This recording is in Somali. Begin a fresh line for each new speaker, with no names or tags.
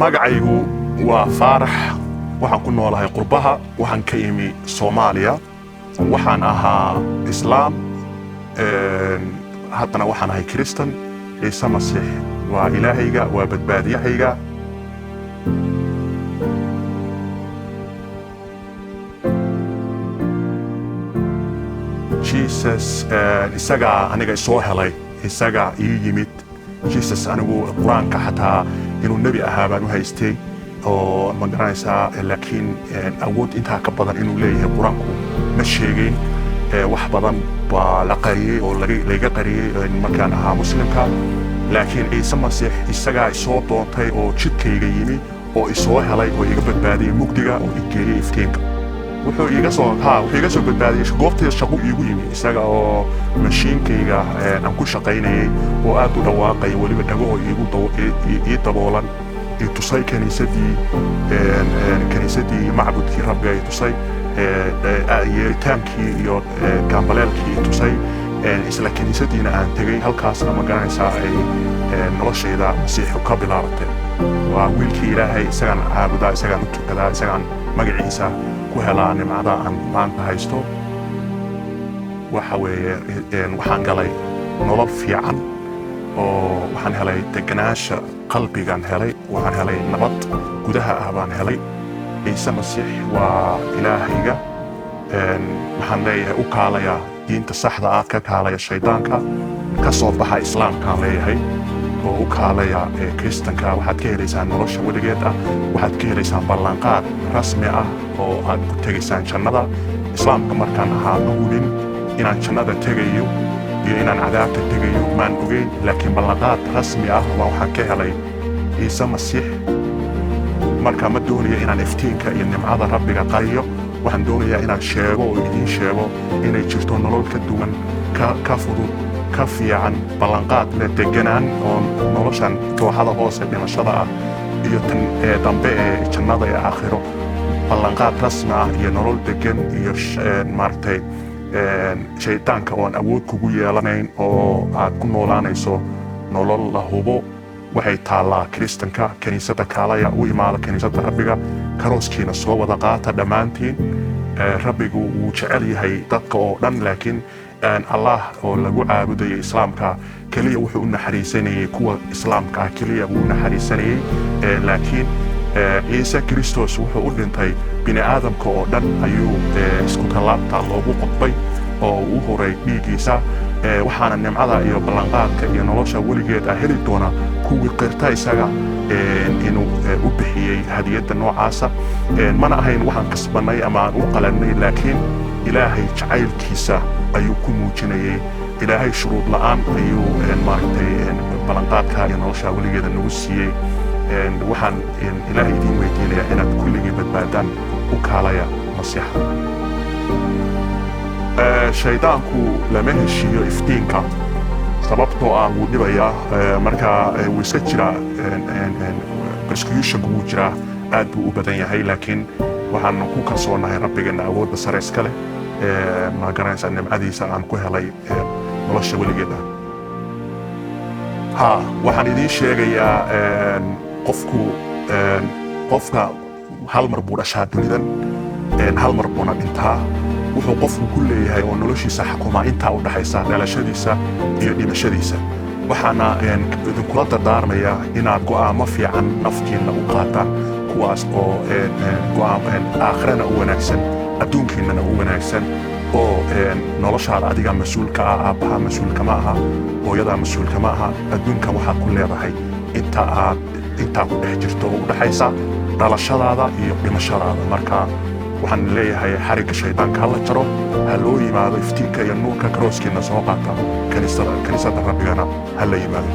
Magacaygu waa Faarax. Waxaan ku noolahay qurbaha. Waxaan ka imi Soomaaliya. Waxaan ahaa Islaam, haddana waxaan ahay Kiristan. Ciise Masiix waa Ilaahayga, waa badbaadiyahayga. Jesus isagaa aniga isoo helay, isagaa ii yimid. Jesus, anigu Qur-aanka xataa inuu nebi ahaa baan u haystay oo ma garanaysaa, laakiin awood intaa ka badan inuu leeyahay Qur-aanku ma sheegeyn. Wax badan baa la qariyey oo layga qariyey markaan ahaa Muslimka, laakiin Ciise Masiix isagaa isoo doontay oo jidkayga yimi oo isoo helay oo iga badbaadiyey mugdiga oo i geeyey iftiinka. Wuxuu iiga soo ha wuxuu iga soo badbaadiyey goobtayda shaqo iigu yimi, isaga oo mashiinkayga aan ku shaqaynayay oo aad u dhawaaqaya, weliba dhagahoo iigu ii daboolan, i tusay kaniisadii, kaniisadii macbudkii Rabbiga i tusay, yeeritaankii iyo gaambaleelkii i tusay. Isla kaniisadiina aan tegey, halkaasna ma garanaysaa ay noloshayda Masiixu ka bilaabatay. Waa wiilkii Ilaahay, isagaan caabudaa, isagaan u tukadaa, isagaan magaciisa ku helaa nimcada aan maanta haysto. Waxa weeye, waxaan galay nolol fiican oo waxaan helay deganaansha qalbigaan helay, waxaan helay nabad gudaha ah baan helay. Ciise Masiix waa Ilaahayga. Waxaan leeyahay, u kaalaya diinta saxda ah, ka kaalaya shaydaanka, ka soo baxa Islaamkaan leeyahay oo u kaalaya Kristanka. Waxaad ka helaysaan nolosha weligeed ah, waxaad ka helaysaan ballanqaad rasmi ah oo aad ku tegaysaan jannada. Islaamka markaan ahaa ma hubin inaan jannada tegayo iyo inaan cadaabta tegayo, maan ogeyn, laakiin ballanqaad rasmi ah baa waxaan ka helay Ciise Masiix. Marka ma doonayo inaan iftiinka iyo nimcada Rabbiga qariyo. Waxaan doonayaa inaan sheego oo idiin sheego inay jirto nolol ka duwan, ka fudud, ka fiican, ballanqaad leh, deganaan oo noloshan dooxada hoose dhimashada ah iyo tan ee dambe ee jannada ee aakhiro ballanqaad rasmi ah iyo nolol degan iyo maaragtay shaydaanka oon awood kugu yeelanayn oo aad ku noolaanayso nolol la hubo waxay taallaa Kiristanka. Kiniisadda kaalaya, u imaada kiniisadda Rabbiga, karooskiina soo wada qaata dhammaantiin. Rabbigu wuu jecel yahay dadka oo dhan, laakiin Allah oo lagu caabudayay Islaamka keliya wuxuu u naxariisanayay kuwa Islaamka ah keliya wuu u naxariisanayay, laakiin Ciise Kristos wuxuu u dhintay bini aadamka oo dhan ayuu isku tallaabta loogu qodbay oo u huray dhiiggiisa. Waxaana nimcada iyo ballanqaadka iyo nolosha weligeed ah heli doona kuwii qirta isaga inuu u bixiyey hadiyadda noocaasa. Mana ahayn waxaan kasbanay ama aan u qalannay, laakiin Ilaahay jacaylkiisa ayuu ku muujinayay. Ilaahay shuruud la'aan ayuu maaragtay ballanqaadka iyo nolosha weligeeda nagu siiyey. Waxaan Ilaahay idiin weydiinayaa inaad kulligii badbaadaan. U kaalaya Masiixa. Shaydaanku lama heshiiyo iftiinka, sababtoo ah wuu dhibayaa. Marka wuu iska jiraa, persecutionku wuu jiraa, aad buu u badan yahay, laakiin waxaan ku kalsoonahay Rabbigeena awoodda sare iska leh, ma garanaysaa, nimcadiisa aan ku helay nolosha weligeed ah. Ha, waxaan idiin sheegayaa, qofku qofka hal mar buu dhashaa dunidan, hal mar buuna dhintaa. Wuxuu qofku ku leeyahay oo noloshiisa xukumaa intaa u dhaxaysa dhalashadiisa iyo dhimashadiisa. Waxaana idinkula dardaarmayaa inaad go'aamo fiican naftiinna u qaataan, kuwaas oo aakhirana u wanaagsan, adduunkiinnana u wanaagsan, oo noloshaada adiga mas-uulka ah. Aabbaha mas-uulka ma aha, hooyadaa mas-uulka ma aha. Adduunkan waxaad ku leedahay inta aad intaa ku dhex jirto oo u dhaxaysa dhalashadaada iyo dhimashadaada. Marka waxaan leeyahay, xarigga shaydaanka ha la jaro, ha loo yimaado iftiinka iyo nuurka, karooskiina soo qaata, kaniisadda Rabbigana ha la yimaado.